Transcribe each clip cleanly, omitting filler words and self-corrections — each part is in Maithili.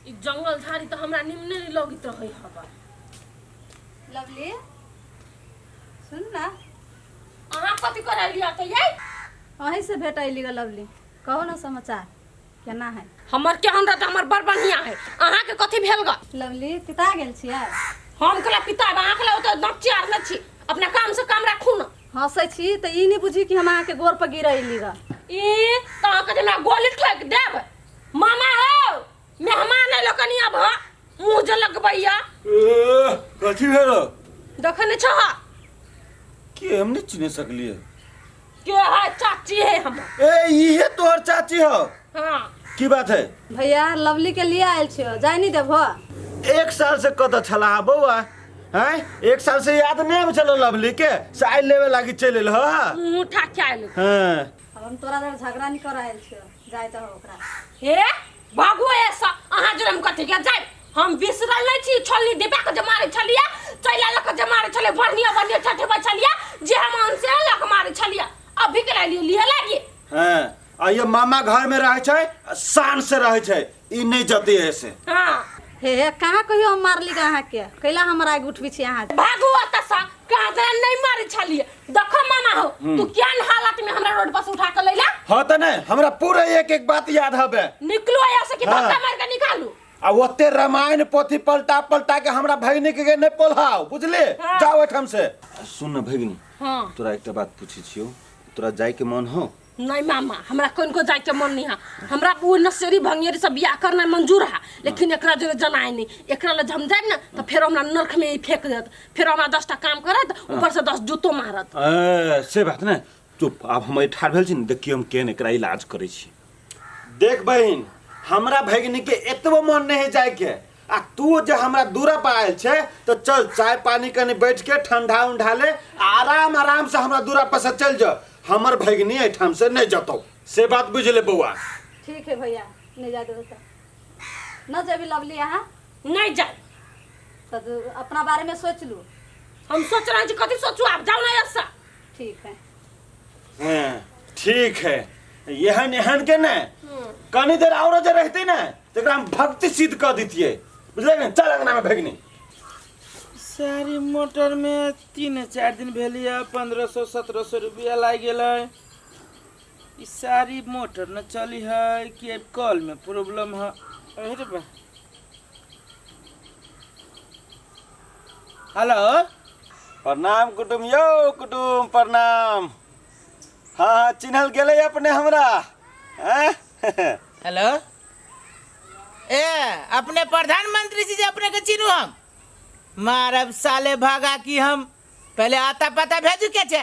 ई जंगल झाड़ी तऽ हमरा निमने नहि लगैत रहै हवा। लवली, सुन ना। अहाँ कथी करै लिअ तऽ यै? अहीं से भेट अयली ग लवली। कहो ना समाचार केना है? हमर केहन रहत, हमर बड़ बढ़िया है। अहाँके कथी भेल ग? लवली, पिता गेल छियै? हम कला पिता, अहाँ कला ओतऽ नच्चे आर नहि छी। अपना काम से काम राखू ना। हंसै छी तऽ ई नहि बुझी कि हम अहाँके गोर पर गिरैली ग। ई तऽ अहाँके हमरा गोली ठोकि देब। मामा हो, मेहमान अयलो कनि, आब मुँह जे लगबैया। ए, कथी भेल? देखै नहि छह? के? हम नहीं चिन्ह सकलिए। के है? चाची है हमर। ए, इहे तोहर चाची हो? हाँ। की बात है? भैया, लवली के लिए आयल छियो, जाय नहीं देबहो? एक साल से कत छला बौआ हैं? एक साल से याद नहीं आबै छलो लवली के, से आइ लेवे लागी चलि एल हो? मुँह उठा के आयल। हाँ। अब हम तोरा जर झगड़ा नहीं कर आयल छियो, जाय दहो ओकरा। हे भागू ऐसा, अहाँ जरे हम कथी के जाय? हम बिसरल नहीं छी छोलनी डिब्बा के जे मारे छलिया, चैला लऽ के जे मारे छलिया, बढ़िया बढ़िया ठठेबै छलिया, जे हम अनसे लऽ के मारे छलिया। अभी के लिए लिए लागी। हाँ, आ ये मामा घर में रहै छै, आ शान से रहै छै, ई नहीं जते ऐसे। हाँ। हे हे, कहाँ कहियो हम मारली ग अहाँके? कैला हमरा आगि उठबै छी अहाँ? भागू ओतऽ सँ, कहाँ जरा नहीं मारे छलिए। देखो मामा हो, तू केहन हालत में हमरा रोड पर से उठा के लैला। हाँ तऽ नहीं, हमरा पूरा एक एक बात याद हबे। निकलो यहाँ से कि हाँ। धक्का मार के निकालू। आ ओते रामायण पोथी पलटा पलटा के हमरा भगिनी के नहीं पोल्हाओ, बुझले? हाँ। जाओ एठाम से। सुन न भगिनी। हाँ। तोरा एकटा बात पूछै छियौ, तोरा जाय के मन हो? नहीं मामा, हमरा कनको जाय के मन नहीं है। हमरा वो नशेरी भंगेरी सब बियाह करना मंजूर है, लेकिन एकरा जो जनाए नहीं, एकरा ले हम जाए ना तो फिर हमरा नरक में ही फेंक देत, फिर हमरा 10टा काम करत, ऊपर से 10 जूतो मारत। ए, से बात ने। चुप, आब हम ठाढ़ भेल छी ने, देखियो हम केहन एकरा इलाज करै छी। देख बहिन, हमरा भगिनी के एतबो मन नहीं है जाय के, आ तू जे हमरा दूरा पर आयल छे तो चल चाय पानी कनी बैठ के ठंडा उंडा ले, आराम आराम से हमरा दूरा पर से चल जा। हमर भगिनी एठाम से नहीं जतौ, से बात बुझ ले बौआ। ठीक है भैया, नहीं जा देबो तो न जेबी लवली अहाँ? नहीं जाए। तो अपना बारे में सोच लू। हम सोच रहे हैं, कथी सोचू? आप जाओ ना ऐसा। ठीक है। हाँ, ठीक है। एहन एहन के ने कनी देर और जे रहते ने तो एकरा हम भक्ति सिद्ध कर दितिए, बुझले ने? चल अंगना में भगिनी। सारी मोटर में 3-4 दिन भेलिए, 1500-1700 रुपया लागि गेलै। ई सारी मोटर न चली है कि अब कल में प्रॉब्लम है। अरे बा, हेलो। प्रणाम कुटुम, यौ कुटुम प्रणाम। हाँ हाँ, चिन्हल गेलै अपने हमरा? हैं? हेलो, ए अपने प्रधानमंत्री जी जे अपने के चिन्हू हम? मारब साले भागा की हम पहले आता पता भेजू के छे।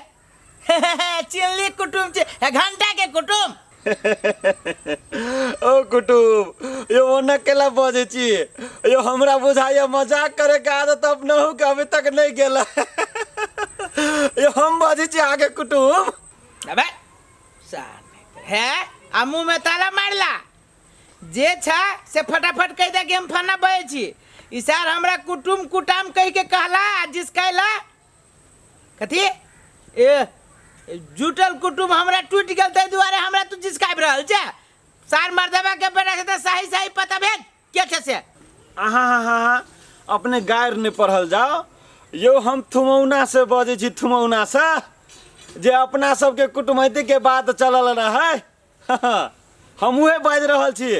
चिन्हली कुटुम छे, ए घंटा के कुटुम। ओ कुटुम, यो ओना केला बजै छी यो? हमरा बुझाइया मजाक करे के आदत अपनहु के अभी तक नहीं गेला। यो हम बजै छी आगे कुटुम। अबे साले है, आ मुंह में ताला मारला जे छा से फटाफट कह दे कि हम फना बजै छी। ई सार हमरा कुटुम कुटाम कह के कहला आ जिस कहला कथी ए जुटल कुटुम हमरा टूटि गेल, ताहि दुआरे हमरा तू जिसकाबि रहल छै। सार मर्दबा के बेटा छै तऽ सही सही पता भेज के छै से। आहा हा हा, अपने गारि नहि पढ़ल जाओ यौ। हम थुमौना से बजै छी, थुमौना से, जे अपना सबके कुटुमैती के बात चलल रहै, हमहूँ बाजि रहल छी।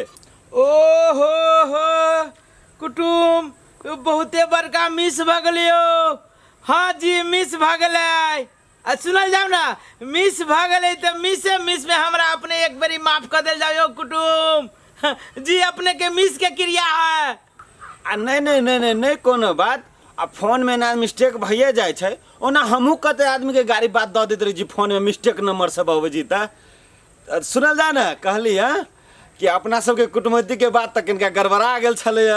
ओ हो हो कुटुम, बहुते बड़का मिस भऽ गेलियो। हाँ जी, मिस भऽ गेलै। आ सुनल जाउ ने, मिस भऽ गेलै तऽ मिसे मिसमे हमरा अपने एक बेरी माफ कऽ देल जाउ यौ कुटुम जी, अपने के मिस के क्रिया है। आ नहि नहि नहि नहि नहि, कोनो बात। आ फोनमे एना मिस्टेक भइए जाइ छै। ओना हमहूँ कते आदमीके गाड़ी बात दऽ दैत रहै छी फोनमे, मिस्टेक नंबर सब अबै छी। तऽ सुनल जा ने, कहली हँ कि अपना सबके कुटुमैतीके बात तऽ कनिका गड़बड़ा गेल छलैए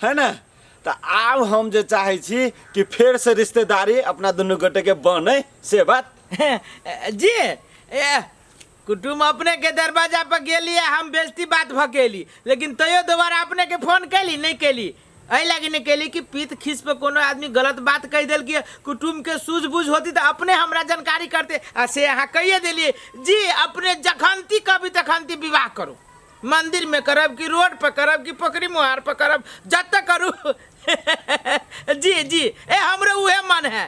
है ने, तऽ आब हम जे चाहै छी कि फेरसँ रिश्तेदारी अपना दुनू गोटेके बनै, से बात। जी ए कुटुम, अपने के दरवाजा पर गेली आ हम बेइज्जती बात भऽ गेली, लेकिन तैयो दोबारा अपने के फोन कैली नहीं कैली। एहि लागी नहीं कैली कि पीत खीस पर कोनो आदमी गलत बात कहि देल कि कुटुम के सूझबूझ होती तऽ अपने हमरा जानकारी करते, आ से अहाँ कहिए देलिए जी। अपने जखनती कभी तखनती विवाह करू। मंदिर में करब कि रोड पर करब कि पोखरी मुहार पर करब, जत करू। जी जी, ए हमरो उहे मन है।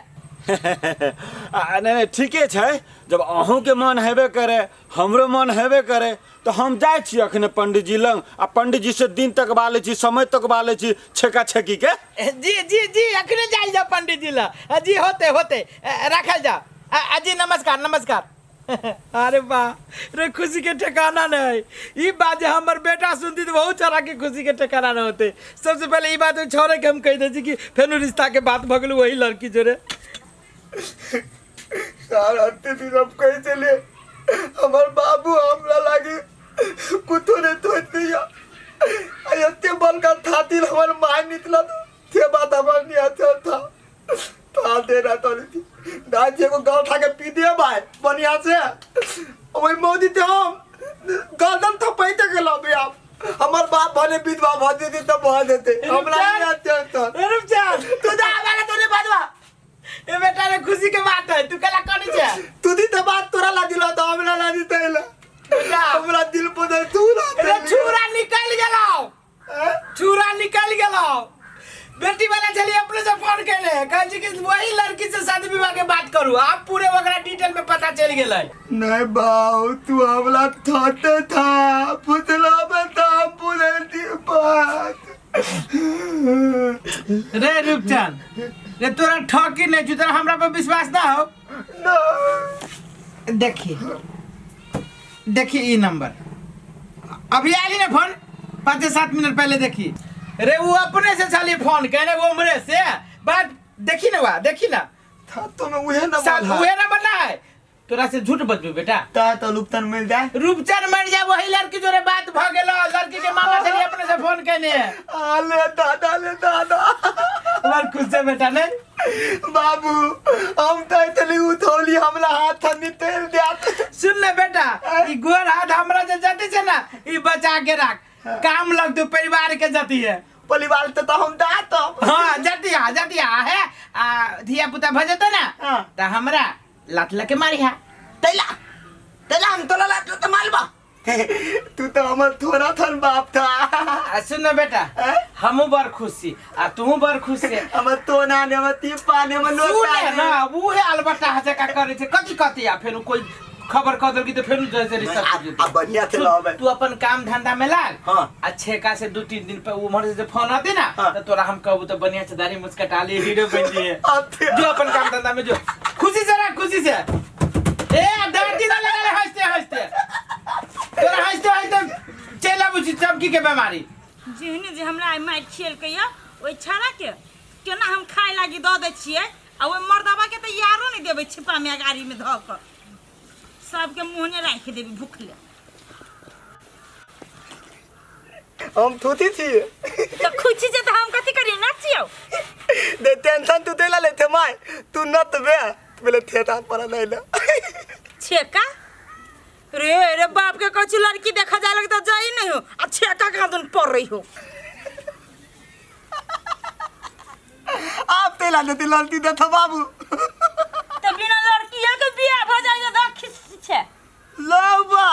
आ, नहि नहि, ठीके छै। जब अहूँके मन हेबे करे, हमरो मन हेबे करे, तऽ हम जाइ छी अखने पंडीजी लग आ पंडीजी से दिन तकबा लै छी, समय तकबा लै छी छेका छेकीके। जी जी जी, अखने जाइल जाओ पंडीजी लग। जी, होते होते रखल जाओ। जी, नमस्कार नमस्कार। अरे वाह रे, खुशी के ठिकाना नहीं। ई बात जे हमर बेटा सुनती तो बहुत छोरा के खुशी के ठिकाना न होते। सबसे पहले ई बात छोरे के हम कह दे छी कि फेनु रिश्ता के बात भगलू वही लड़की जोरे। सार अत्ते दिन हम कहे चले हमार बाबू हमरा लागे कुतो ने तो दिया, आ एते बलका थातिल हमार माय निकला तो ते बात हमार नहीं आता था था दे रहा तो थी दादी एगो गाँव था के पी दिया भाई बढ़िया से वही मोदी थे हम गर्दन थपैते गेलो बे आप हमार बाप भने विधवा भ देते तो भ देते हमरा नहीं आते तो। ए रूपचंद, तू जा हमारा तो नहीं बाजवा। ए बेटा रे, खुशी के बात है, तू कला कनी छे? तू दी तो बात तोरा ला दिलो तो हमरा ला दी तो बेटा। हमरा दिल बदल तू ना। रे छुरा निकल गेलो, छुरा निकल गेलो। बेटी वाला चलिए अपने से फोन कैले, कहै छी कि वही लड़की से शादी विवाह के बात करू आप पूरे वगैरह डिटेल में पता चल गेलै। नहीं बाऊ, तू हमरा थोते था पुतला बता पूरे दी बात। रे रूपचंद रे, तोरा ठकी नहीं छु, तोरा हमरा पर विश्वास ना हो? ना। देखी देखी, ई नंबर अभी आली ना फोन 5 से 7 मिनट पहले। देखी रे, वो अपने से चली फोन कहने वो उम्रे से बात। देखी ना, वा देखी ना। था तो मैं उहे नंबर साथ है। उहे नंबर ना है, तोरा से झूठ बजबू बेटा? ता तो लुप्तन मिल जाए। रूपचंद मर जाए, वही लड़की जोरे बात भ गेलो, लड़की के मामा से अपने से फोन कहने। आले दादा ले दादा। बड़ खुश है बेटा नहीं? बाबू, हम तो इतनी उठौली हमला हाथ थनी तेल दिया। सुन ले बेटा, ई गोर हाथ हमरा जे जति छै ना, ई बचा के राख, काम लगतो परिवार के जति है। परिवार तो हम दात। हाँ, जति आ जति आ है आ धिया पुता भ जेतो ना त हमरा लात लके मारी है। तैला तैला हम तोला लात तो मालबा, तू तो हमर थोड़ा थन बाप था। आ सुन ना बेटा, हमू बड़ खुश छी आ तू बड़ खुश छे। हमर तो ना ने हमर ती पाने हमर सुने लोटा ना, उहे अलबट्टा हसे का करे छे कथी कथी, आ फेनु कोई खबर कह देलकी त फेनु जैसे रिश्ता आ- टूट जेतै। आ बढ़िया से रहबै। तू अपन काम धंधा में लाग। हाँ। आ छेका से 2-3 दिन पे उम्हर से जे फोन आते ना, हाँ। तो तोरा हम कहबू तो बढ़िया से दाढ़ी मुछ कटा ली, हीरो बन जिए। अथे। जो अपन काम धंधा में जो, खुशी से रह, खुशी से। ए दाढ़ी ना लगा ले, हंसते हंसते तोरा हंसते हंसते चलि आबू छी चमकी के बीमारी। जेहने जे हमरा आइ मारि खियलकै यऽ, ओहि छाड़ाके केना हम खाय लागी दऽ दै छियै आ ओहि मर्दबा के तऽ यारो नहि देबै, छिपामे अगाड़ीमे धऽ कऽ सबके मुँहने राखि देबै भुखले। हम थोती थी। तऽ खुशी छै तऽ हम कथी करियै, नाचियौ? दे टेंशन तू देला लेते माय, तू नत बे बोले थेता पर नहीं ला। छेका रे रे, बाप के कहै लड़की देखा जाए लगे तऽ जाई नहीं हो आ छेका कहाँ दुन पड़ रही हो। आप तेला देती लड़ती देता बाबू। तऽ बिना लड़किया के बियाह भऽ जाइ तऽ खिस छै। लौबा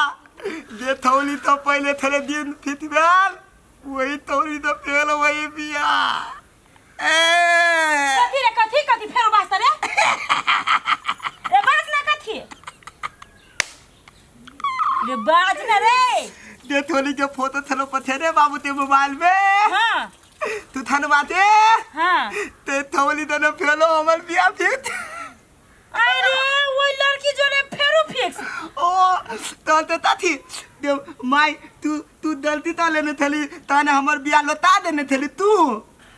जे थौली तो पहले थोड़े दिन फितबेल वही तौली तो फेल वही बिया ए। कथी रे, कथी कथी फेर वास्ते रे? रे बाज ना, कथी रे, बाज ना रे। जे थोली के फोटो थलो पथे रे बाबू ते मोबाइल में। हाँ। तू थन बाते। हाँ। ते थौली तो न फेलो हमर बिया फित। अरे वो लड़की जोरे फेरो फिक्स? ओ तो ते ताथी देव माई, तू तू गलती तो लेने थली ताने हमर बिया लता देने थली तू,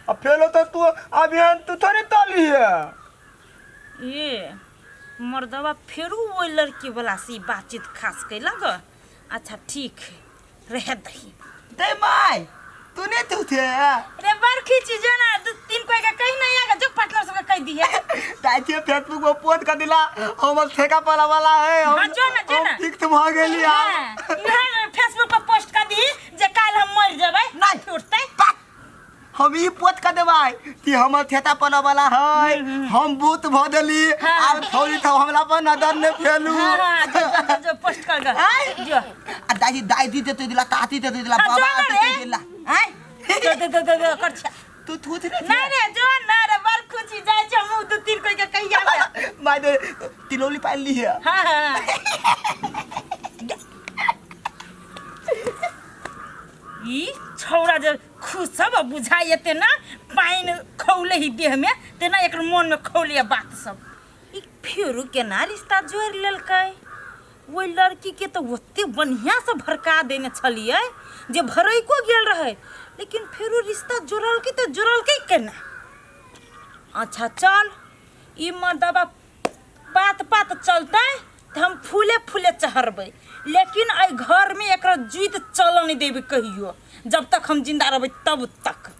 अब फेलो तो तू अभी तू थोड़े तली है। ये मर्दवा फेरू ओहि लड़की वाला से ई बातचीत खास कैलक। अच्छा ठीक है, रह दही। दे माई, तू नहीं तू थे। रे बरखी चीज ना, दू तीन कोई के कहीं नहीं आगा, जो पार्टनर सबके कह दी है। ताथे फेसबुक पर पोस्ट कर दिला हमर ठेका पाला वाला है हम। हाँ, जो ना, जो ना। हम फिक्स भ गेली। हाँ, इहाँ फेसबुक पर पोस्ट कर दी जे काल हम मर जेबै। नहीं। उठतै। हम ई पोत क देबै कि हमर थेता पना वाला है, हम बूत भ देली। हाँ। आब थोड़ी तो हमरा पर नजर ने फेलू। हाँ हाँ, जो जो जो, जो पोस्ट कर ग। आय। जो आ दादी, दाई दी देते दिला, ताती देते दिला। हाँ, जो बाबा ना देते रे। दिला आय। जो जो जो जो कर छा। तू थूथ रे। नहीं रे, जो ना रे, बड़ खुशी जाय छै मुंह दू तीन कोई के कहिया में। My they तिलौली पाइल ली है। हाँ हाँ, ई छौड़ा जे खुश सब बुझाइ तेना पानि खौले ही देह में, तेना एकर मन में खौले बात सब। ई फेरू केना रिश्ता जोड़ि लेलकै? ओहि लड़कीके तऽ ओते बढ़िआँसँ भड़का देने छलियै जे भड़को गेल रहै, लेकिन फेरो रिश्ता जोड़लकै तऽ जोड़लकै केना? अच्छा चल, ई मर्दबा पात पात चलतै तऽ हम फूले फूले चढ़बै, लेकिन एहि घरमे एकरा जुइत चलऽ नहि देबै कहियो, जब तक हम जिंदा रहबै तब तक।